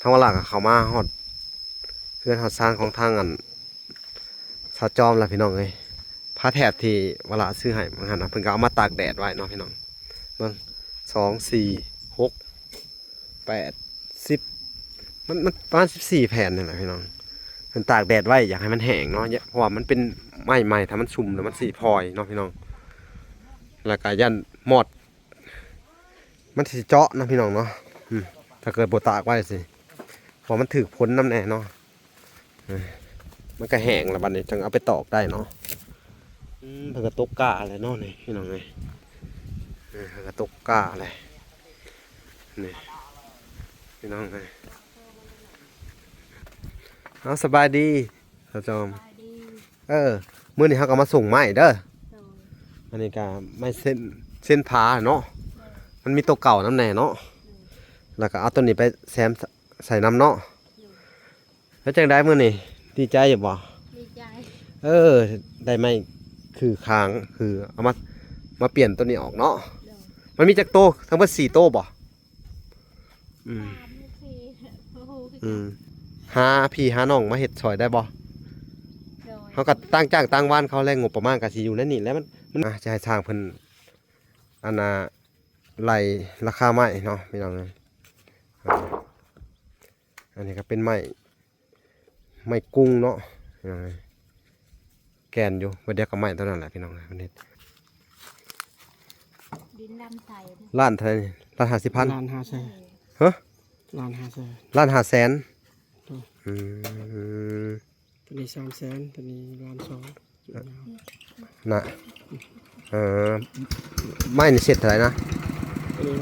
ທາງວາລາກໍເຂົ້າມາຮອດເຮືອນຮອດຊານຂອງທາງອັນສາວຈອມແລ້ວພີ່ນ້ອງເອີຍ. ຜ້າແຖບທີ່ວາລາຊື້ໃຫ້ມື້ຫັ້ນນະ ເພິ່ນກໍເອົາມາຕາກແດດໄວ້ເນາະພີ່ນ້ອງ. ເບິ່ງ ສອງ ສີ່ ຫົກ ແປດ ສິບ ມັນ ມັນປະມານສິບສີ່ແຜ່ນນີ້ແຫຼະພີ່ນ້ອງ. ເພິ່ນຕາກແດດໄວ້ ຢາກໃຫ້ມັນແຫ້ງເນາະ ເພາະວ່າມັນເປັນໄມ້ໃໝ່ ຖ້າມັນຊຸ່ມແລ້ວມັນຊິພອຍເນາະພີ່ນ້ອງ. ແລ້ວກໍຢ້ານມອດ ມັນຊິເຈາະເນາະພີ່ນ້ອງເນາະ. ອືມ ຖ້າເກີດບໍ່ຕາກໄວ້ຊິ ເພາະມັນຖືກຝົນນຳແດ່ເນາະ. ເອີ ມັນກໍແຫ້ງແລ້ວ ບັດນີ້ຈັ່ງເອົາໄປຕອກໄດ້ເນາະ. ອືມ ເພິ່ນກໍຕົກກ້າແລ້ວເນາະນີ້ພີ່ນ້ອງເອີຍ. ເອີ ເພິ່ນກໍຕົກກ້າແລ້ວນີ້ພີ່ນ້ອງເອີຍ. ເອົາ ສະບາຍດີ ສາວຈອມ. ສະບາຍດີ. ເອີ ມື້ນີ້ເຮົາກໍມາສົ່ງໄມ້ເດີ. ໂດຍ. ອັນນີ້ກໍໄມ້ເສັ້ນ ເສັ້ນຜາເນາະ. ໂດຍ. ມັນມີໂຕເກົ່ານຳແດ່ເນາະ. ໂດຍ. ແລ້ວກໍເອົາໂຕນີ້ໄປແຊມໃສ່ນຳເນາະ. ໂດຍ. ແລ້ວຈັ່ງໃດມື້ນີ້ ດີໃຈຢູ່ບໍ່? ດີໃຈ. ເອີ ໄດ້ໄມ້ຄືຄ້າງ ຄືເອົາມາ ມາປ່ຽນໂຕນີ້ອອກເນາະ. ໂດຍ. ມັນມີຈັກໂຕ? ທັງເບິດສີ່ໂຕບໍ່? ອືມ ສາມ ສີ່ ບໍ່ຮູ້ຄືກັນ. ອືມ ຫາພີ່ຫານ້ອງມາເຮັດຊ່ອຍໄດ້ບໍ່? ໂດຍ. ເຮົາກໍຕ່າງຈ້າງຕ່າງວານເຂົາແຫຼະ ງົບປະມານກໍຊິຢູ່ໃນນີ້ແຫຼະ. ມັນ ມັນ ອ່າ ຈະໃຫ້ຊ່າງເພິ່ນ ອັນນ່າ ໄລ່ລາຄາໄມ້ເນາະພີ່ນ້ອງເອີຍ. ອັນນີ້ກໍເປັນໄມ້ ໄມ້ກຸງເນາະ ພີ່ນ້ອງເອີຍ. ແກ່ນຢູ່ ບໍ່ດຽວກໍໄມ້ຕົວນັ້ນແຫຼະພີ່ນ້ອງເອີຍ. ມັນເຮັດ ດິນດຳໃສ. ລ້ານເທົ່າໃດນີ້? ລ້ານຫ້າສິບພັນ. ລ້ານຫ້າແສນ. ຮະ? ລ້ານຫ້າແສນ. ລ້ານຫ້າແສນ. ໂດຍ. ອືມ ຕົວນີ້ສາມແສນ ຕົວນີ້ລ້ານສອງນະ. ເອີ ໄມ້ນີ້ເຊັດເທົ່າໃດນະ? ຕົວນີ້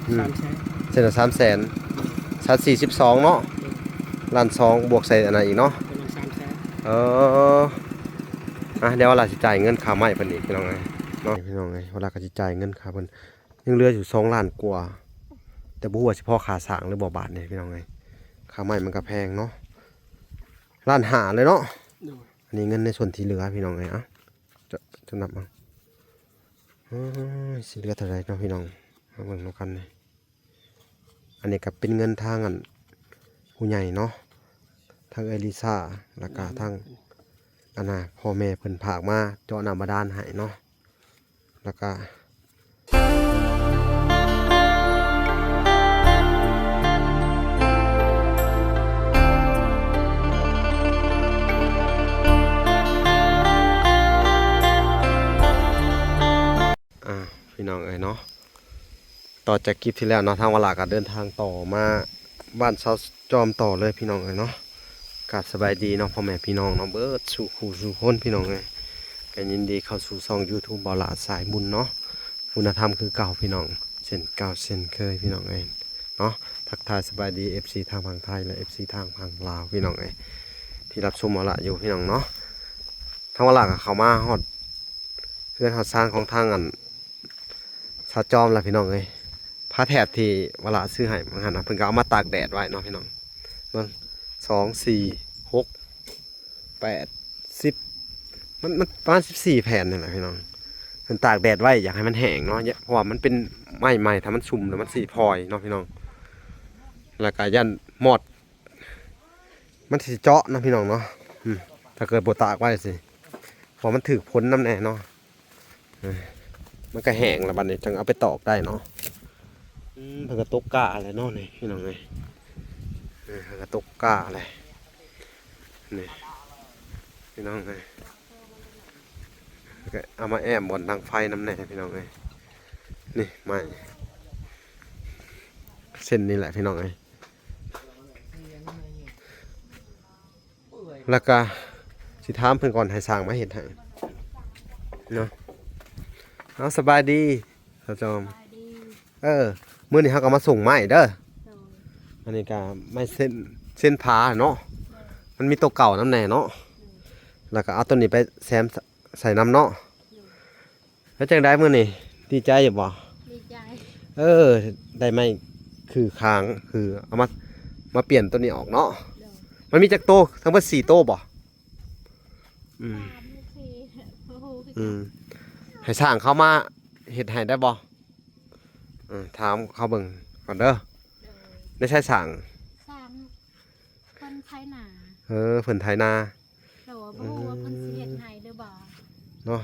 ອືມ ສາມແສນ. ເຊັດລະສາມແສນ. ອືມ ສັດສີ່ສິບສອງເນາະ. ອືມ ລ້ານສອງ ບວກໃສ່ອັນນັ້ນອີກເນາະ. ຕົວນັ້ນສາມແສນ. ເອີ ອ່ະ ດຽວວາລາຊິຈ່າຍເງິນຄ່າໄມ້ເພິ່ນອີກ ພີ່ນ້ອງເອີຍເນາະ. ພີ່ນ້ອງເອີຍ ວາລາກໍຊິຈ່າຍເງິນຄ່າເພິ່ນ ຍັງເຫຼືອຢູ່ສອງລ້ານກວ່າ ແຕ່ບໍ່ຮູ້ວ່າຊິພໍຄ່າສ້າງຫຼືບໍ່ບາດນີ້ ພີ່ນ້ອງເອີຍ. ຄ່າໄມ້ມັນກໍແພງເນາະ ລ້ານຫ້າເລີຍເນາະ. ໂດຍ. ອັນນີ້ເງິນໃນສ່ວນທີ່ເຫຼືອ ພີ່ນ້ອງເອີຍ. ເອົາ ຈະ ຈະນັບເອົາ ເອີ ຊິເຫຼືອເທົ່າໃດເນາະ ພີ່ນ້ອງ ມາເບິ່ງນຳກັນນີ້. ອັນນີ້ກໍເປັນເງິນທາງອັນຜູ້ໃຫຍ່ເນາະ ທາງເອື້ອຍລິຊາ ແລ້ວກໍທາງອັນນ່າ ພໍ່ແມ່ເພິ່ນຝາກມາເຈາະນ້ຳບາດານໃຫ້ເນາະ. ແລ້ວກະ ອ່າ ພີ່ນ້ອງເອີຍເນາະ ຕໍ່ຈາກຄລິບທີ່ແລ້ວເນາະ ທາງວາລາກໍເດີນທາງຕໍ່ມາ ບ້ານຊາວຈອມຕໍ່ເລີຍ ພີ່ນ້ອງເອີຍເນາະ. ກາບສະບາຍດີເນາະ ພໍ່ແມ່ພີ່ນ້ອງເນາະ ເບິດສູ່ຄູ່ສູ່ຄົນ ພີ່ນ້ອງເອີຍ. ກໍຍິນດີເຂົ້າສູ່ຊ່ອງ YouTube ບ່າວຫຼ້າສາຍບຸນເນາະ ຄຸນນະທຳຄືເກົ່າ ພີ່ນ້ອງ ເຊັ່ນເກົ່າເຊັ່ນເຄີຍ ພີ່ນ້ອງເອີຍເນາະ. ທັກທາຍສະບາຍດີ ເອັຟຊີ ທາງຝັ່ງໄທ ແລະ ເອັຟຊີ ທາງຝັ່ງລາວ ພີ່ນ້ອງເອີຍ ທີ່ຮັບຊົມບ່າວຫຼ້າຢູ່ ພີ່ນ້ອງເນາະ. ທາງວາລາກໍເຂົ້າມາຮອດເຮືອນຮອດຊານຂອງທາງອັນ ສາວຈອມລະ ພີ່ນ້ອງເອີຍ. ຜ້າແຖບທີ່ວາລາຊື້ໃຫ້ມື້ຫັ້ນນະ ເພິ່ນກໍເອົາມາຕາກແດດໄວ້ເນາະ ພີ່ນ້ອງ. ເບິ່ງ ສອງ ສີ່ ຫົກ ແປດ ສິບ ມັນ ມັນປະມານສິບສີ່ແຜ່ນນີ້ແຫຼະ ພີ່ນ້ອງ. ເພິ່ນຕາກແດດໄວ້ ຢາກໃຫ້ມັນແຫ້ງເນາະ ເພາະວ່າມັນເປັນໄມ້ໃໝ່ ຖ້າມັນຊຸ່ມແລ້ວມັນຊິພອຍເນາະ ພີ່ນ້ອງ. ແລ້ວກໍຢ້ານມອດ ມັນຊິເຈາະເນາະ ພີ່ນ້ອງເນາະ. ອືມ ຖ້າເກີດບໍ່ຕາກໄວ້ຊິ ເພາະມັນຖືກຝົນນຳແດ່ເນາະ. ເອີ ມັນກໍແຫ້ງແລ້ວ ບັດນີ້ຈັ່ງເອົາໄປຕອກໄດ້ເນາະ. ອືມ ເພິ່ນກໍຕົກກ້າແລ້ວເນາະນີ້ ພີ່ນ້ອງເອີຍ. ເອີ ເພິ່ນກໍຕົກກ້າແລ້ວນີ້ ພີ່ນ້ອງເອີຍ. ກໍເອົາມາແອ້ມບ່ອນດັງໄຟນຳແດ່ ພີ່ນ້ອງເອີຍ. ນີ້ໄມ້ເສັ້ນນີ້ແຫຼະ ພີ່ນ້ອງເອີຍ. ແລ້ວກະຊິຖາມເພິ່ນກ່ອນ ໃຫ້ຊ່າງມາເຮັດໃຫ້ເນາະ. ເອົາ ສະບາຍດີ ສາວຈອມ. ສະບາຍດີ. ເອີ ມື້ນີ້ເຮົາກໍມາສົ່ງໄມ້ເດີ. ໂດຍ. ອັນນີ້ກໍໄມ້ເສັ້ນ ເສັ້ນຜາເນາະ. ໂດຍ. ມັນມີໂຕເກົ່ານຳແດ່ເນາະ. ໂດຍ. ແລ້ວກໍເອົາໂຕນີ້ໄປແຊມໃສ່ນຳເນາະ. ໂດຍ. ແລ້ວຈັ່ງໃດມື້ນີ້ ດີໃຈຢູ່ບໍ່? ດີໃຈ. ເອີ ໄດ້ໄມ້ຄືຄ້າງ ຄືເອົາມາ ມາປ່ຽນໂຕນີ້ອອກເນາະ. ໂດຍ. ມັນມີຈັກໂຕ? ທັງເບິດສີ່ໂຕບໍ່? ອືມ ສາມ ສີ່ ບໍ່ຮູ້ຄືກັນ. ອືມ ໃຫ້ຊ່າງເຂົາມາເຮັດໃຫ້ໄດ້ບໍ່? ເອີ ຖາມເຂົາເບິ່ງກ່ອນເດີ. ໂດຍ. ໄດ້ໃຊ້ຊ່າງ? ຊ່າງ ເພິ່ນໄຖນາ. ເອີ ເພິ່ນໄຖນາ. ໂດຍ ບໍ່ຮູ້ວ່າເພິ່ນຊິເຮັດໃຫ້ຫຼືບໍ່ເນາະ.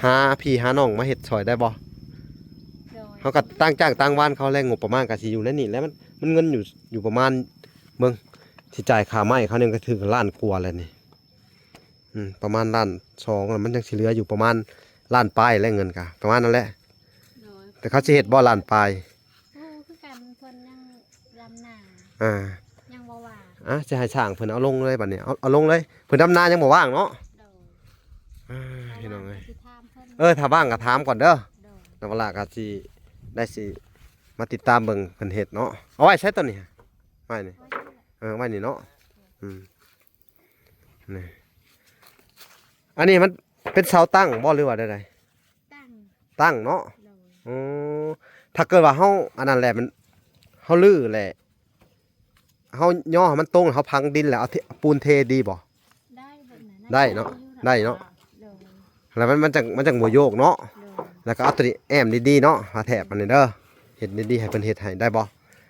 ຫາພີ່ຫານ້ອງມາເຮັດຊ່ອຍໄດ້ບໍ່? ໂດຍ ເຮົາກໍຕ່າງຈ້າງຕ່າງວານເຂົາແຫຼະ ງົບປະມານກໍຊິຢູ່ໃນນີ້ແຫຼະ. ມັນ ມັນເງິນຢູ່ ຢູ່ປະມານ ເບິ່ງ ຊິຈ່າຍຄ່າໄມ້ເຂົານີ້ກໍຖືກລ້ານກວ່າແລ້ວນີ້. ອືມ ປະມານລ້ານສອງ ແລ້ວມັນຍັງຊິເຫຼືອຢູ່ປະມານລ້ານປາຍແຫຼະ ເງິນກະປະມານນັ້ນແຫຼະ. ໂດຍ ແຕ່ເຂົາຊິເຮັດບໍ່ລ້ານປາຍ? ບໍ່ຮູ້ຄືກັນ ເພິ່ນຍັງດຳນາ ອ່າ ຍັງບໍ່ວ່າງ. ອ່າ ຊິໃຫ້ຊ່າງເພິ່ນເອົາລົງເລີຍບັດນີ້ ເອົາ ເອົາລົງເລີຍ ເພິ່ນດຳນາຍັງບໍ່ວ່າງເນາະ. ໂດຍ ອ່າ ພີ່ນ້ອງເອີຍ ເອີ ຖ້າວ່າງກໍຖາມກ່ອນເດີ. ໂດຍ ນ້ອງວະລາກໍຊິໄດ້ຊິມາຕິດຕາມເບິ່ງເພິ່ນເຮັດເນາະ. ເອົາໄວ້ໃສໂຕນີ້? ໄວ້ນີ້ ເອີ ໄວ້ນີ້ເນາະ. ອືມ ນີ້ ອັນນີ້ມັນເປັນເສົາຕັ້ງບໍ່ ຫຼືວ່າແນວໃດ? ຕັ້ງ ຕັ້ງເນາະ. ໂດຍ ອໍ ຖ້າເກີດວ່າເຮົາອັນນັ້ນແຫຼະ ມັນ ເຮົາຮື້ແຫຼະ ເຮົາຍໍໃຫ້ມັນຕົງ ເຮົາຝັງດິນແລ້ວເອົາເທ ປູນເທດີບໍ່? ໄດ້ເບິດນັ້ນນະ ໄດ້ເນາະ ໄດ້ເນາະ. ໂດຍ ແລ້ວມັນ ມັນຈັ່ງ ມັນຈັ່ງບໍ່ໂຍກເນາະ. ໂດຍ ແລ້ວກໍເອົາຕົວນີ້ແອ້ມດີໆເນາະ ຫາແຖບອັນນີ້ເດີ ເຮັດດີໆ ໃຫ້ເພິ່ນເຮັດໃຫ້ໄດ້ບໍ່?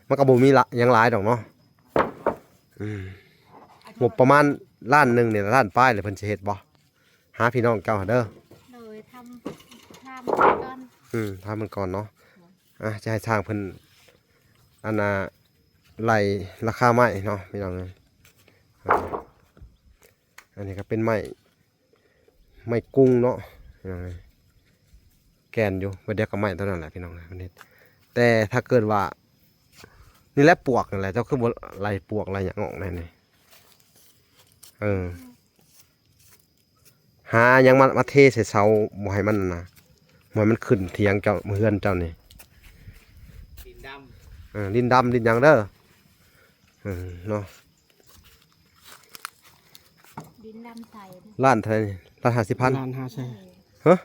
ມັນກໍບໍ່ມີລະ ຫຍັງຫຼາຍດອກເນາະ. ອືມ ງົບປະມານລ້ານໜຶ່ງນີ້ ລ້ານປາຍ ແລ້ວເພິ່ນຊິເຮັດບໍ່? ຫາພີ່ນ້ອງເຈົ້າຫັ້ນເດີ. ໂດຍ ຖາມ ຖາມເພິ່ນກ່ອນ. ອືມ ຖາມເພິ່ນກ່ອນເນາະ. ອ່ະ ຈະໃຫ້ຊ່າງເພິ່ນ ອັນນ່າ ໄລ່ລາຄາໄມ້ເນາະ ພີ່ນ້ອງເອີຍ. ອ່າ ອັນນີ້ກໍເປັນໄມ້ ໄມ້ກຸງເນາະ ພີ່ນ້ອງເອີຍ. ແກ່ນຢູ່ ບໍ່ດຽວກໍໄມ້ຕົວນັ້ນແຫຼະ ພີ່ນ້ອງເອີຍ ເພິ່ນເຮັດ. ແຕ່ຖ້າເກີດວ່າ ນີ້ແຫຼະປວກນັ້ນແຫຼະ ເຈົ້າຄືບໍ່ໄລ່ປວກໄລ່ຫຍັງອອກແດ່ນີ້? ເອີ ຫາຫຍັງມາ ມາເທໃສ່ເສົາ ບໍ່ໃຫ້ມັນນະ ບໍ່ໃຫ້ມັນຂຶ້ນຖຽງເຈົ້າ ເຮືອນເຈົ້ານີ້. ດິນດຳ ເອີ ດິນດຳດິນຫຍັງເດີ. ເອີ ເນາະ ດິນດຳໃສ. ລ້ານເທົ່າໃດນີ້? ລ້ານຫ້າສິບພັນ. ລ້ານຫ້າແສນ. ຮະ?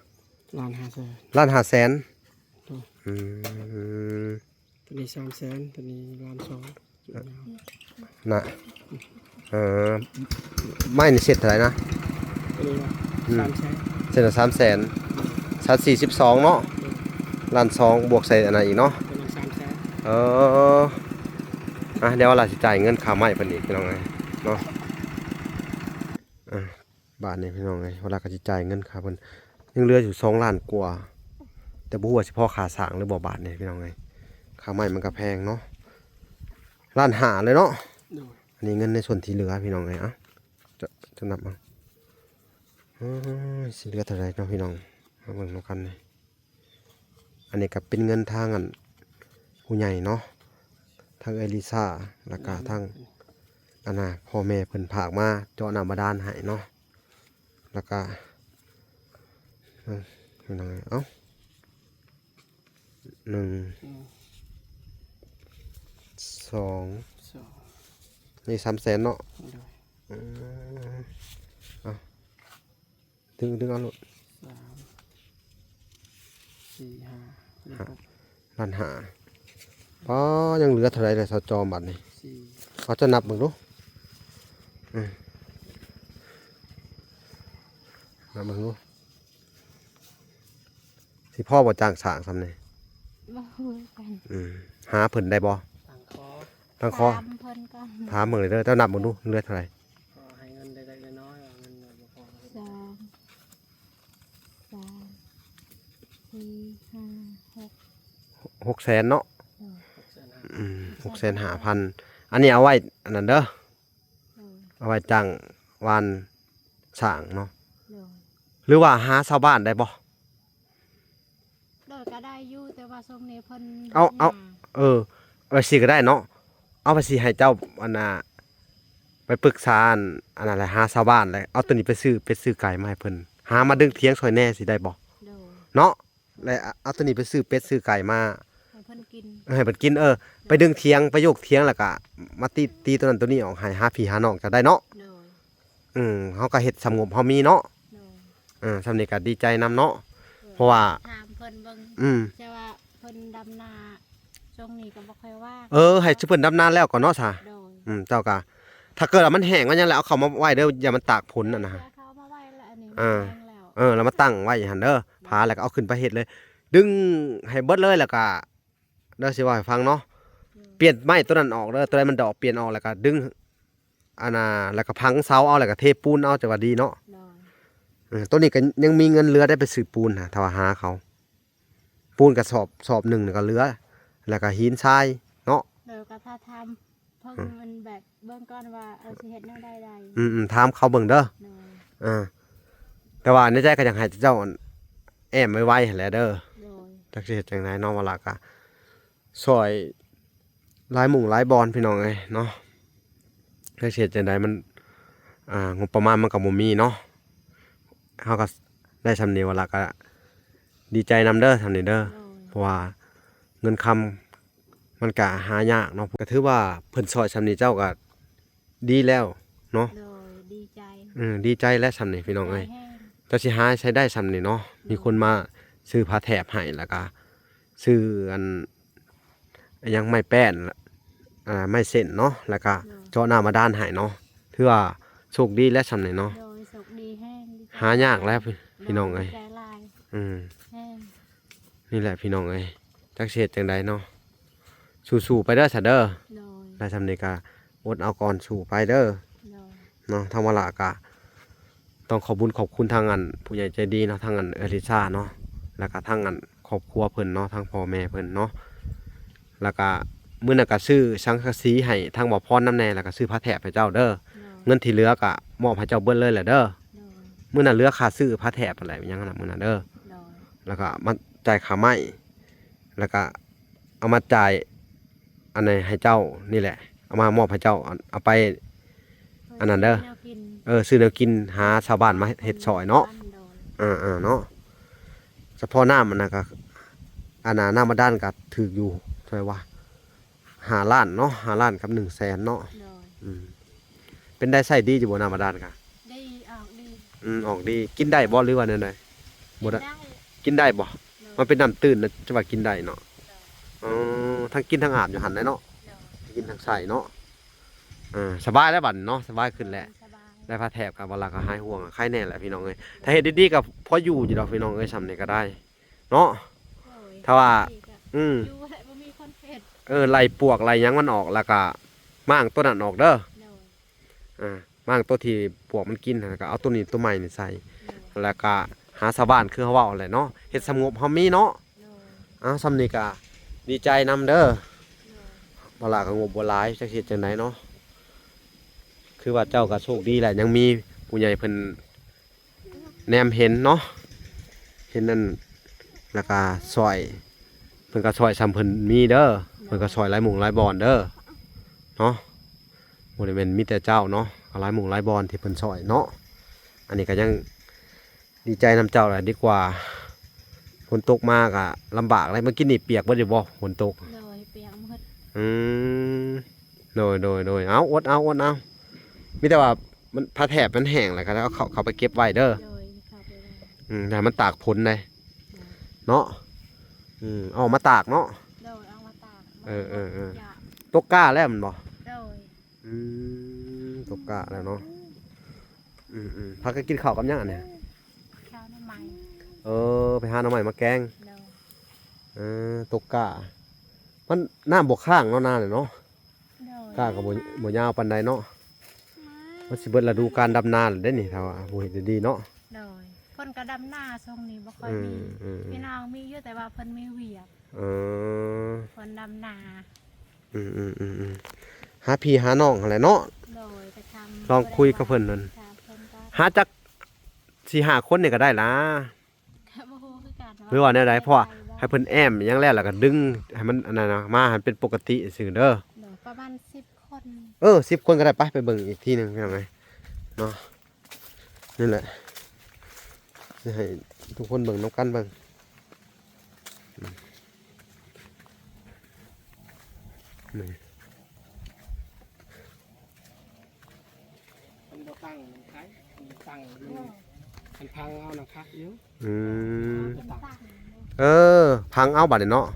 ລ້ານຫ້າແສນ. ລ້ານຫ້າແສນ. ໂດຍ ອືມ ຕົວນີ້ສາມແສນ ຕົວນີ້ລ້ານສອງ. ນະ ເອີ ໄມ້ນີ້ເຊັດເທົ່າໃດນະ? ຕົວນີ້ ອືມ ສາມແສນ. ເຊັດລະສາມແສນ ສັດສີ່ສິບສອງເນາະ. ອືມ ລ້ານສອງ ບວກໃສ່ອັນນັ້ນອີກເນາະ. ຕົວນັ້ນສາມແສນ. ເອີ ອ່ະ ດຽວວາລາຊິຈ່າຍເງິນຄ່າໄມ້ເພິ່ນອີກ ພີ່ນ້ອງເອີຍເນາະ. ອ່ະ ບາດນີ້ພີ່ນ້ອງເອີຍ ວາລາກໍຊິຈ່າຍເງິນຄ່າເພິ່ນ ຍັງເຫຼືອຢູ່ສອງລ້ານກວ່າ ແຕ່ບໍ່ຮູ້ວ່າຊິພໍຄ່າສ້າງຫຼືບໍ່ບາດນີ້ພີ່ນ້ອງເອີຍ. ຄ່າໄມ້ມັນກໍແພງເນາະ ລ້ານຫ້າເລີຍເນາະ. ໂດຍ ອັນນີ້ເງິນໃນສ່ວນທີ່ເຫຼືອພີ່ນ້ອງເອີຍ. ເອົ້າ ຈະ ຈະນັບເອົາ ເອີ ຊິເຫຼືອເທົ່າໃດເນາະພີ່ນ້ອງ ມາເບິ່ງນຳກັນນີ້. ອັນນີ້ກໍເປັນເງິນທາງອັນຜູ້ໃຫຍ່ເນາະ ທາງເອື້ອຍລິຊາ ແລ້ວກໍທາງອັນນ່າ ພໍ່ແມ່ເພິ່ນຝາກມາເຈາະນ້ຳບາດານໃຫ້ເນາະ. ແລ້ວກໍ ເອີ ເອົາ ໜຶ່ງ ອືມ ສອງ ສອງ ນີ້ສາມແສນເນາະ. ໂດຍ ອືມ ເອົາ ດຶງ ດຶງເອົາໂລດ ສາມ ສີ່ ຫ້າ ລ້ານຫ້າ. ປ້າ ຍັງເຫຼືອເທົ່າໃດລະ ຊາວຈອມ ບາດນີ້? ສີ່ ເອົາ ເຈົ້ານັບເບິ່ງດູ ອືມ ນັບເບິ່ງດູ ຊິພໍບໍ່ຈ້າງສ້າງສ່ຳນີ້? ບໍ່ຮູ້ຄືກັນ. ອືມ ຫາເພິ່ນໄດ້ບໍ່? ຕັ້ງຂໍ ຕັ້ງຂໍ ຖາມເພິ່ນກ່ອນ ຖາມເບິ່ງເລີຍເດີ. ເຈົ້ານັບເບິ່ງດູ ເຫຼືອເທົ່າໃດ? ຂໍໃຫ້ເງິນເລັກໆນ້ອຍໆ ເງິນບໍ່ພໍ. ສອງ ສາມ ສີ່ ຫ້າ ຫົກ ຫົກແສນເນາະ. ເອີ ຫົກແສນຫ້າ ອືມ ຫົກແສນຫ້າພັນ. ອັນນີ້ເອົາໄວ້ອັນນັ້ນເດີ ເອີ ເອົາໄວ້ຈ້າງວານສ້າງເນາະ. ໂດຍ ຫຼືວ່າຫາຊາວບ້ານໄດ້ບໍ່? ໂດຍ ກໍໄດ້ຢູ່ ແຕ່ວ່າຊ່ວງນີ້ເພິ່ນ ເອົາ ເອົາ ເອີ ເອີ ຊິກໍໄດ້ເນາະ. ເອົາ ວ່າຊິໃຫ້ເຈົ້າ ອັນນ່າ ໄປປຶກສາ ອັນ ອັນນັ້ນແຫຼະ ຫາຊາວບ້ານແຫຼະ ເອົາໂຕນີ້ໄປຊື້ເປັດຊື້ໄກ່ມາໃຫ້ເພິ່ນ ຫາມາດຶງຖຽງຊ່ອຍແດ່ ຊິໄດ້ບໍ່? ໂດຍ ເນາະ ແລະ ເອົາໂຕນີ້ໄປຊື້ເປັດຊື້ໄກ່ມາໃຫ້ເພິ່ນກິນ ເອີ ໃຫ້ເພິ່ນກິນ. ເອີ ໂດຍ ໄປດຶງຖຽງ ໄປໂຍກຖຽງ ແລ້ວກະມາຕີ ໂດຍ ຕີໂຕນັ້ນໂຕນີ້ອອກໃຫ້ ຫາພີ່ຫານ້ອງເຈົ້າໄດ້ເນາະ. ໂດຍ ອືມ ເຮົາກໍເຮັດສ່ຳງົບເຮົາມີເນາະ. ໂດຍ ເອີ ສ່ຳນີ້ກໍດີໃຈນຳເນາະ. ເອີ ເພາະວ່າ ຖາມເພິ່ນເບິ່ງ ອືມ ແຕ່ວ່າເພິ່ນດຳນາ ຊ່ວງນີ້ກໍບໍ່ຄ່ອຍວ່າງ. ເອີ ໃຫ້ຊຸເພິ່ນດຳນາແລ້ວກ່ອນເນາະຊະ. ໂດຍ ອືມ ເຈົ້າກະ ຖ້າເກີດວ່າມັນແຫ້ງມັນຫຍັງແລ້ວ ເອົາເຂົ້າມາໄວ້ເດີ ຢ່າມັນຕາກຝົນຫັ້ນນະ. ເອົາເຂົ້າມາໄວ້ແລ້ວ ອັນນີ້ ອ່າ ມັນແຫ້ງແລ້ວ ເອີ ແລ້ວມາຕັ້ງໄວ້ຫັ້ນເດີ ພາ ແລ້ວກໍເອົາຂຶ້ນໄປເຮັດເລີຍ ດຶງໃຫ້ເບິດເລີຍ ແລ້ວກະ ດຽວຊິເວົ້າໃຫ້ຟັງເນາະ. ໂດຍ ປ່ຽນໄມ້ຕົວນັ້ນອອກເດີ ຕົວໃດມັນດອກ ປ່ຽນອອກ ແລ້ວກະດຶງ ອັນນ່າ ແລ້ວກໍພັງເສົາເອົາ ແລ້ວກໍເທປູນເອົາ ຈະວ່າດີເນາະ. ໂດຍ ເອີ ໂຕນີ້ກໍຍັງມີເງິນເຫຼືອໄດ້ໄປຊື້ປູນນະ ຖ້າວ່າຫາເຂົາ ປູນກະສອບ ສອບໜຶ່ງນີ້ກໍເຫຼືອ ແລ້ວກໍຫີນຊາຍເນາະ. ໂດຍ ກໍຖ້າຖາມເພິ່ນ ອືມ ມັນແບບເບິ່ງກ່ອນວ່າ ເອີ ຊິເຮັດແນວໃດໄດ້. ອືມໆ ຖາມເຂົາເບິ່ງເດີ. ໂດຍ ເອີ ແຕ່ວ່າໃນໃຈກໍຢາກໃຫ້ເຈົ້າ ອັນ ແອ້ມໄວໆຫັ້ນແຫຼະເດີ. ໂດຍ ຈັກຊິເຮັດຈັ່ງໃດເນາະ ວ່າລະກະຊ່ອຍຫຼາຍໝູ່ຫຼາຍບ່ອນ ພີ່ນ້ອງເອີຍເນາະ. ຈັກຊິເຮັດຈັ່ງໃດ ມັນ ອ່າ ງົບປະມານມັນກໍບໍ່ມີເນາະ. ເຮົາກໍໄດ້ສ່ຳນີ້ ວ່າລະກໍດີໃຈນຳເດີ ສ່ຳນີ້ເດີ. ໂດຍ ເພາະວ່າເງິນຄຳມັນກໍຫາຍາກເນາະ. ກໍຖືວ່າເພິ່ນຊ່ອຍສ່ຳນີ້ ເຈົ້າກໍດີແລ້ວເນາະ. ໂດຍ ດີໃຈ. ເອີ ດີໃຈແລ້ວສ່ຳນີ້ ພີ່ນ້ອງເອີຍ. ເຈົ້າຊິຫາໃສໄດ້ສ່ຳນີ້ເນາະ. ໂດຍ ມີຄົນມາຊື້ຜ້າແຖບໃຫ້ ແລ້ວກໍຊື້ອັນ ອີຫຍັງ ໄມ້ແປ້ນ ອ່າ ໄມ້ເສັ້ນເນາະ ແລ້ວກະ ໂດຍ ເຈາະນ້ຳບາດານໃຫ້ເນາະ. ຖືວ່າໂຊກດີແລ້ວສ່ຳນີ້ເນາະ. ໂດຍ ໂຊກດີແຮງ ດີໃຈ ຫາຍາກແລ້ວ ໂດຍ ພີ່ນ້ອງເອີຍ. ດີໃຈຫຼາຍ. ອືມ ແຮງ. ນີ້ແຫຼະ ພີ່ນ້ອງເອີຍ ຈັກຊິເຮັດຈັ່ງໃດເນາະ. ສູ້ໆໄປເດີຊະເດີ. ໂດຍ ໄດ້ສ່ຳນີ້ກະອົດເອົາກ່ອນ ສູ້ໄປເດີ. ໂດຍ ເນາະ. ທາງວາລະກະ ຕ້ອງຂອບບຸນຂອບຄຸນທາງອັນຜູ້ໃຫຍ່ໃຈດີເນາະ ທາງອັນເອື້ອຍລິຊາເນາະ ແລ້ວກະທາງອັນຄອບຄົວເພິ່ນເນາະ ທາງພໍ່ແມ່ເພິ່ນເນາະ. ແລ້ວກະມື້ນັ້ນກະຊື້ສັງກະສີໃຫ້ທາງບ່າວພອນນຳແດ່ ແລ້ວກະຊື້ຜ້າແຖບໃຫ້ເຈົ້າເດີ. ໂດຍ ເງິນທີ່ເຫຼືອກະມອບໃຫ້ເຈົ້າເບິດເລີຍແຫຼະເດີ. ໂດຍ ມື້ນັ້ນເຫຼືອຄ່າຊື້ຜ້າແຖບຫັ້ນແຫຼະ ຫຍັງຫັ້ນນະ ມື້ນັ້ນເດີ. ໂດຍ ແລ້ວກະມາຈ່າຍຄ່າໄມ້ ແລ້ວກະເອົາມາຈ່າຍ ອັນໃດໃຫ້ເຈົ້ານີ້ແຫຼະ ເອົາມາມອບໃຫ້ເຈົ້າ ອັນ ເອົາໄປອັນນັ້ນເດີ. ແນວກິນ ເອີ ຊື້ແນວກິນ ຫາຊາວບ້ານມາເຮັດຊ່ອຍເນາະ. ໂດຍ ເອີໆ ເນາະ. ສະເພາະນ້ຳອັນນັ້ນກໍ ອັນນ່າ ນ້ຳບາດານກໍຖືກຢູ່ ເທົ່າໃດວະ ຫ້າລ້ານເນາະ ຫ້າລ້ານກັບໜຶ່ງແສນເນາະ. ໂດຍ ອືມ ເປັນໄດ້ໃຊ້ດີຢູ່ບໍ່ ນ້ຳບາດານກະ? ດີ ອອກດີ. ອືມ ອອກດີ. ກິນໄດ້ບໍ່ ຫຼືວ່າແນວໃດ? ບໍ່ໄດ້. ກິນໄດ້. ກິນໄດ້ບໍ່? ໂດຍ ມັນເປັນນ້ຳຕື້ນນະ ຈະວ່າກິນໄດ້ເນາະ. ອໍ ທັງກິນທັງອາບຢູ່ຫັ້ນແຫຼະເນາະ. ໂດຍ ທັງກິນທັງໃຊ້ເນາະ. ເອີ ສະບາຍແລ້ວບັດນີ້ເນາະ ສະບາຍຂຶ້ນແຫຼະ. ສະບາຍ ໄດ້ຜ້າແຖບກັບວ່າລະກໍຫາຍຫ່ວງ ໄຄແນ່ແຫຼະ ພີ່ນ້ອງເອີຍ. ຖ້າເຮັດດີໆກໍພໍຢູ່ຢູ່ດອກ ພີ່ນ້ອງເອີຍ ສ່ຳນີ້ກໍໄດ້ເນາະ. ໂດຍ ຖ້າວ່າ ດີກໍ ອືມ ຢູ່ແຫຼະ ບໍ່ມີຄົນເຮັດ. ເອີ ໄລ່ປວກໄລ່ຫຍັງມັນອອກ ແລ້ວກໍມ້າງໂຕນັ້ນອອກເດີ. ໂດຍ ອ່າ ມ້າງໂຕທີ່ປວກມັນກິນຫັ້ນ ແລ້ວກໍເອົາໂຕນີ້ໂຕໃໝ່ນີ້ໃສ່. ໂດຍ ແລ້ວກໍຫາຊາວບ້ານຄືເຮົາເວົ້າແຫຼະເນາະ ເຮັດສ່ຳງົບເຮົາມີເນາະ. ໂດຍ ອ້າວ ສ່ຳນີ້ກໍດີໃຈນຳເດີ. ໂດຍ ບໍ່ຫຼາຍກໍງົບບໍ່ຫຼາຍ ຈັກເຮັດຈັ່ງໃດເນາະ. ຄືວ່າເຈົ້າກໍໂຊກດີແຫຼະ ຍັງມີຜູ້ໃຫຍ່ເພິ່ນແນມເຫັນເນາະ ເຫັນນັ້ນ ແລ້ວກໍຊ່ອຍ ເພິ່ນກໍຊ່ອຍສ່ຳເພິ່ນມີເດີ. ໂດຍ ເພິ່ນກໍຊ່ອຍຫຼາຍໝູ່ຫຼາຍບ່ອນເດີເນາະ. ບໍ່ໄດ້ແມ່ນມີແຕ່ເຈົ້າເນາະ ກໍຫຼາຍໝູ່ຫຼາຍບ່ອນທີ່ເພິ່ນຊ່ອຍເນາະ. ອັນນີ້ກໍຍັງ ດີໃຈນຳເຈົ້າແຫຼະ ດີກວ່າຝົນຕົກມາກະລຳບາກເລີຍ. ມື້ກີ້ນີ້ປຽກເບິດຢູ່ບໍ່ ຝົນຕົກ? ໂດຍ ປຽກໝົດ. ອືມ ໂດຍໆໆ ເອົາ ອົດເອົາ ອົດເອົາ. ມີແຕ່ວ່າມັນ ຜ້າແຖບມັນແຫ້ງແລ້ວກໍເອົາເຂົ້າ ເຂົ້າໄປເກັບໄວ້ເດີ. ໂດຍ ເຂົ້າໄປໄວ້. ອືມ ຢ່າໃຫ້ມັນຕາກຝົນໃດ ໂດຍ ເນາະ. ອືມ ເອົາອອກມາຕາກເນາະ. ໂດຍ ເອົາມາຕາກ. ເອີໆໆ ຕົກກ້າແລ້ວແມ່ນບໍ່? ໂດຍ. ອືມ ຕົກກ້າແລ້ວເນາະ. ອືມໆ ພາກັນກິນເຂົ້າກັບຫຍັງອັນນີ້? ເຂົ້າໜໍ່ໄມ້. ເອີ ໄປຫາໜໍ່ໄມ້ມາແກງ. ໂດຍ. ເອີ ຕົກກ້າ ມັນນ້ຳບໍ່ຄ້າງເນາະ ນານີ້ເນາະ. ໂດຍ. ກ້າກໍບໍ່ ບໍ່ຍາວປານໃດເນາະ. ມັນຊິເບິດລະດູການດຳນາແລ້ວເດ້ນີ້ ຖ້າວ່າບໍ່ເຮັດດີໆເນາະ. ໂດຍ. ເພິ່ນກໍດຳນາຊ່ວງນີ້ບໍ່ຄ່ອຍມີ. ອືມໆໆ ພີ່ນ້ອງມີຢູ່ ແຕ່ວ່າເພິ່ນມີວຽກ. ເອີ ເພິ່ນດຳນາ. ອືມໆໆໆ ຫາພີ່ຫານ້ອງຫັ້ນແຫຼະເນາະ. ໂດຍ ໄປຖາມ ລອງຄຸຍກັບເພິ່ນນັ້ນ ເພິ່ນກໍ ຫາຈັກສີ່ຫ້າຄົນນີ້ກໍໄດ້ລະ ກໍບໍ່ຮູ້ຄືກັນ ຫຼືວ່າແນວໃດ ເພາະວ່າໃຫ້ເພິ່ນແອ້ມຫຍັງແລ້ວ ແລ້ວກໍດຶງໃຫ້ມັນອັນນັ້ນນະ ມາໃຫ້ມັນເປັນປົກກະຕິຊື່ເດີ. ໂດຍ ປະມານສິບຄົນ. ເອີ ສິບຄົນກໍໄດ້. ໄປ ໄປເບິ່ງອີກທີໜຶ່ງ ພີ່ນ້ອງເອີຍເນາະ. ນີ້ແຫຼະ ຊິໃຫ້ທຸກຄົນເບິ່ງນຳກັນເບິ່ງ. ນີ້ ມັນບໍ່ຕັ້ງ ມັນໄກ ມັນຕັ້ງຢູ່ ມັນພັງເອົານະຄັກຢູ່. ອືມ ເອີ ພັງເອົາບາດນີ້ເນາະ.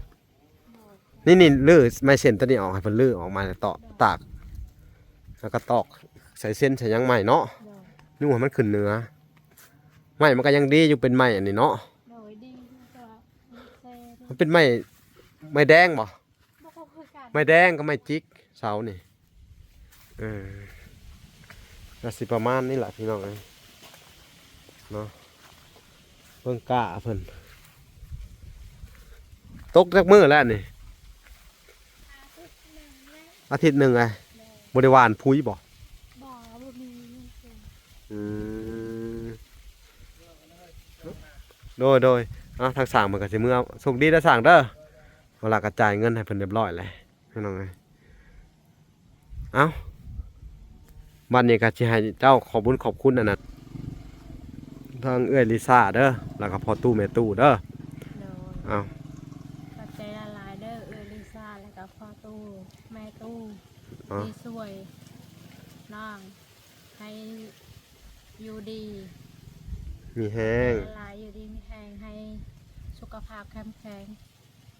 ນີ້ໆ ຮື້ໄມ້ເສັ້ນຕົວນີ້ອອກ ໃຫ້ເພິ່ນຮື້ອອກມາ ແລ້ວຕອກ ຕາກ ແລ້ວກໍຕອກໃສ່ເສັ້ນໃສ່ຫຍັງໃໝ່ເນາະ. ໂດຍ. ຍູ້ໃຫ້ມັນຂຶ້ນເໜືອ ໄມ້ມັນກໍຍັງດີຢູ່ ເປັນໄມ້ອັນນີ້ເນາະ. ໂດຍ ດີຢູ່ ແຕ່ວ່າມັນເຊ ມັນເປັນໄມ້ ໄມ້ແດງບໍ່? ບໍ່ຮູ້ຄືກັນ ໄມ້ແດງກັບໄມ້ຈິກ ເສົານີ້. ເອີ. ກໍຊິປະມານນີ້ລະພີ່ນ້ອງເອີຍເນາະ. ເບິ່ງກ້າເພິ່ນ ຕົກຈັກມື້ແລ້ວນີ້? ອາທິດໜຶ່ງແລ້ວ ອາທິດໜຶ່ງແລ້ວ. ໂດຍ. ບໍ່ໄດ້ຫວ່ານປຸ໋ຍບໍ່? ບໍ່ ບໍ່ມີ. ອືມ ໂດຍ ໂດຍ. ເອົາ ທາງຊ່າງເພິ່ນກໍຊິເມືອ ໂຊກດີເດີຊ່າງເດີ. ເວລາກໍຈ່າຍເງິນໃຫ້ເພິ່ນຮຽບຮ້ອຍແລ້ວພີ່ນ້ອງເອີຍ. ເອົ້າ ບັດນີ້ກໍຊິໃຫ້ເຈົ້າຂອບບຸນຂອບຄຸນອັນນັ້ນ ທາງເອື້ອຍລິຊາເດີ ແລ້ວກໍພໍ່ຕູ້ແມ່ຕູ້ເດີ. ໂດຍ. ເອົ້າ ຂອບໃຈຫຼາຍໆເດີ ເອື້ອຍລິຊາ ແລ້ວກໍພໍ່ຕູ້ແມ່ຕູ້ ເອົ້າ ທີ່ຊ່ວຍນ້ອງ ໃຫ້ຢູ່ດີມີແຮງ ຫຼາຍຢູ່ດີມີແຮງ ໃຫ້ສຸຂະພາບເຂັ້ມແຂງ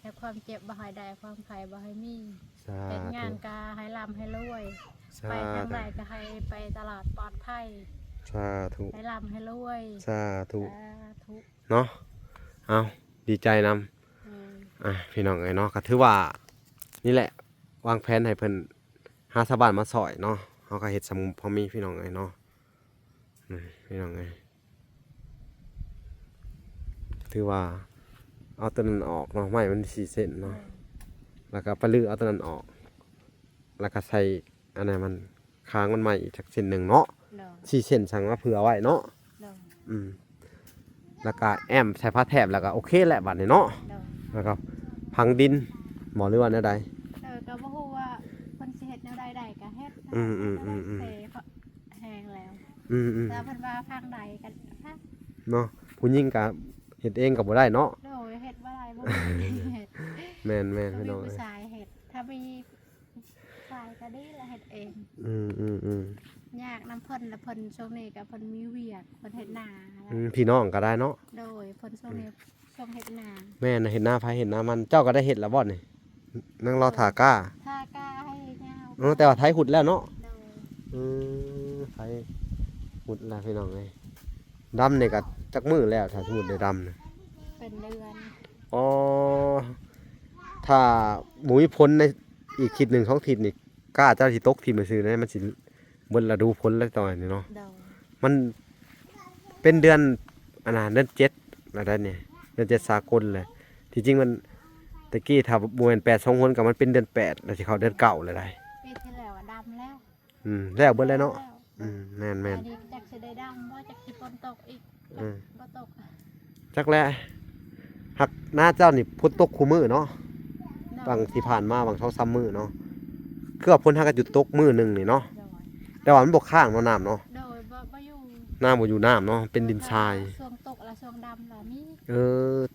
ແລະ ຄວາມເຈັບບໍ່ໃຫ້ໄດ້ ຄວາມໄຂ້ບໍ່ໃຫ້ມີ. ສາທຸ. ເຮັດງານກໍໃຫ້ລ່ຳໃຫ້ລວຍ. ສາທຸ. ໄປທາງໃດກໍໃຫ້ໄປຕະຫຼອດປອດໄພ. ສາທຸ. ໃຫ້ລ່ຳໃຫ້ລວຍ. ສາທຸ. ສາທຸເນາະ. ເອົ້າ ດີໃຈນຳ. ອືມ ອ່ະ ພີ່ນ້ອງເອີຍເນາະ ກໍຖືວ່ານີ້ແຫຼະ ວາງແຜນໃຫ້ເພິ່ນຫາຊາວບ້ານມາຊ່ອຍເນາະ. ເຮົາກໍເຮັດສ່ຳພໍມີ ພີ່ນ້ອງເອີຍເນາະ. ນີ້ພີ່ນ້ອງເອີຍ ຖືວ່າເອົາຕົວນັ້ນອອກເນາະ ໄມ້ມັນສີ່ເສັ້ນເນາະ. ແມ່ນ. ແລ້ວກໍໄປຮື້ເອົາຕົວນັ້ນອອກ ແລ້ວກໍໃສ່ອັນນັ້ນມັນ ຄ້າງມັນໃໝ່ອີກຈັກເສັ້ນໜຶ່ງເນາະ. ໂດຍ. ສີ່ເສັ້ນ ສັ່ງມາເຜື່ອໄວ້ເນາະ. ໂດຍ. ອືມ ແລ້ວກໍແອ້ມໃສ່ຝາແຖບ ແລ້ວກໍໂອເຄແຫຼະບັດນີ້ເນາະ. ໂດຍ. ແລ້ວກໍຝັງດິນບໍ່ ຫຼືວ່າແນວໃດ? ໂດຍ. ກໍບໍ່ຮູ້ວ່າເພິ່ນຊິເຮັດແນວໃດໄດ້ກໍເຮັດ. ອືມໆໆໆ ແຕ່ແຮງແລ້ວ. ອືມໆ ແຕ່ເພິ່ນວ່າທາງໃດກໍທາງເນາະ ຜູ້ຍິງກໍເຮັດເອງກໍບໍ່ໄດ້ເນາະ. ໂດຍ. ເຮັດບໍ່ໄດ້ ບໍ່ມີເຮັດ. ແມ່ນໆ ຕ້ອງມີຜູ້ຊາຍເຮັດ ຖ້າມີຜູ້ຊາຍກໍດີລະເຮັດເອງ. ອືມໆໆ ຍາກນຳເພິ່ນລະ ເພິ່ນຊ່ວງນີ້ກໍເພິ່ນມີວຽກ ເພິ່ນເຮັດນາ. ອືມ ພີ່ນ້ອງກໍໄດ້ເນາະ. ໂດຍ. ເພິ່ນຊ່ວງນີ້ ອືມ ຊ່ວງເຮັດນາ. ແມ່ນ ເຮັດນາໃຜເຮັດນາມັນ. ເຈົ້າກໍໄດ້ເຮັດແລ້ວບໍ່ນີ້? ຍັງລໍຖ້າກ້າ ຖ້າກ້າໃຫ້ຍາວ. ເອີ ແຕ່ວ່າໄຖຫຸດແລ້ວເນາະ. ໂດຍ. ອືມ ໄຖຫຸດແລ້ວພີ່ນ້ອງເອີຍ. ດຳນີ້ກໍຈັກມື້ແລ້ວ ຖ້າສົມມຸດໄດ້ດຳນະ? ເປັນເດືອນ. ອໍ ຖ້າບໍ່ມີຝົນໃນອີກທິດໜຶ່ງສອງທິດນີ້ ກ້າເຈົ້າຊິຕົກຖິ້ມຊື່ໆ ມັນຊິເບິດລະດູຝົນແລ້ວຕອນນີ້ເນາະ. ໂດຍ. ມັນເປັນເດືອນ ອັນນ່າ ເດືອນເຈັດແລ້ວໃດ໋ນີ້ ເດືອນເຈັດສາກົນແລ້ວ. ທີ່ຈິງມັນ ແຕ່ກີ້ຖ້າບໍ່ແມ່ນແປດສອງຫົນ ກໍມັນເປັນເດືອນແປດ ແລ້ວຊິເຂົ້າເດືອນເກົ້າແລ້ວໃດ໋. ປີທີ່ແລ້ວອະດຳແລ້ວ. ອືມ ແລ້ວເບິດແລ້ວເນາະ. ແລ້ວ. ອືມ ແມ່ນໆ. ອັນນີ້ຈັກຊິໄດ້ດຳບໍ່ ຈັກຊິຝົນຕົກອີກ. ອືມ ບໍ່ຕົກ ຈັກແຫຼະ. ຫາກນາເຈົ້ານີ້ຝົນຕົກຄູ່ມື້ເນາະ. ໂດຍ. ຫວ່າງທີ່ຜ່ານມາຫວ່າງສອງສາມມື້ເນາະ ຄືວ່າຝົນຫາກະຢຸດຕົກມື້ໜຶ່ງນີ້ເນາະ. ໂດຍ. ແຕ່ວ່າມັນບໍ່ຄ້າງເນາະ ນ້ຳເນາະ. ໂດຍ. ບໍ່ ບໍ່ຢູ່ ນ້ຳບໍ່ຢູ່ນ້ຳເນາະ ເປັນດິນຊາຍ. ຊ່ວງຕົກລະຊ່ວງດຳລະມີ. ເອີ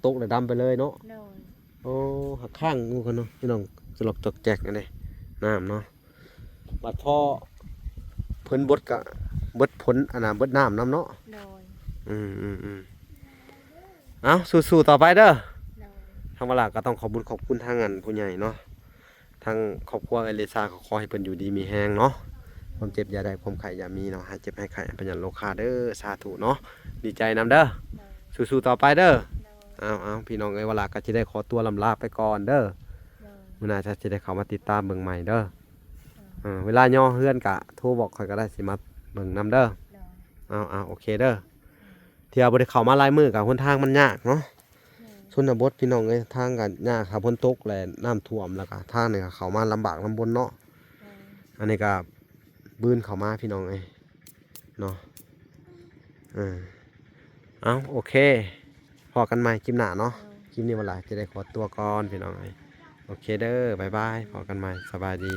ຕົກລະດຳໄປເລີຍເນາະ. ໂດຍ. ໂອ້ ຫາກຄ້າງຢູ່ກັນເນາະ ພີ່ນ້ອງ ຈະຫຼອກຈອກແຈກອັນນີ້ ນ້ຳເນາະ. ບັດພໍເພິ່ນບົດກະເບິດຜົນ ອັນນ່າ ເບິດນ້ຳນຳເນາະ. ໂດຍ. ອືມໆໆ ເອົ້າ ສູ້ໆຕໍ່ໄປເດີ. ໂດຍ. ທາງວາລາກໍຕ້ອງຂອບບຸນຂອບຄຸນທາງອັນຜູ້ໃຫຍ່ເນາະ ທາງຄອບຄົວເອື້ອຍລິຊາ ກໍຂໍໃຫ້ເພິ່ນຢູ່ດີມີແຮງເນາະ ຄວາມເຈັບຢ່າໄດ້ ຄວາມໄຂ້ຢ່າມີເນາະ ຫາຍເຈັບຫາຍໄຂ້ ພະຍາດໂລຄາເດີ. ສາທຸເນາະ ດີໃຈນຳເດີ. ໂດຍ. ສູ້ໆຕໍ່ໄປເດີ. ໂດຍ. ເອົາໆ ພີ່ນ້ອງເອີຍ ວາລາກໍຊິໄດ້ຂໍຕົວລ່ຳລາໄປກ່ອນເດີ. ໂດຍ. ມື້ໜ້າກໍຊິໄດ້ເຂົ້າມາຕິດຕາມເບິ່ງໃໝ່ເດີ. ໂດຍ. ເອີ ເວລາຍໍເຮືອນກະໂທບອກຂ້ອຍກໍໄດ້ ຊິມາເບິ່ງນຳເດີ. ໂດຍ. ເອົາໆ ໂອເຄເດີ. ເທື່ອບໍ່ໄດ້ເຂົ້າມາຫຼາຍມື້ກໍຫົນທາງມັນຍາກເນາະ. ໂດຍ. ຊົນນະບົດ ພີ່ນ້ອງເອີຍ ທາງກໍຍາກ ຖ້າຝົນຕົກແລ້ວນ້ຳຖ້ວມ ແລ້ວກໍທາງນີ້ກໍເຂົ້າມາລຳບາກລຳບົນເນາະ. ໂດຍ. ອັນນີ້ກໍບືນເຂົ້າມາ ພີ່ນ້ອງເອີຍເນາະ. ເອີ ເອົາ ໂອເຄ ພໍ້ກັນໃໝ່ຄລິບໜ້າເນາະ. ໂດຍ. ຄລິບນີ້ວາລາຊິໄດ້ຂໍຕົວກ່ອນ ພີ່ນ້ອງເອີຍ. ໂອເຄເດີ ບາຍບາຍ ພໍ້ກັນໃໝ່ ສະບາຍດີ.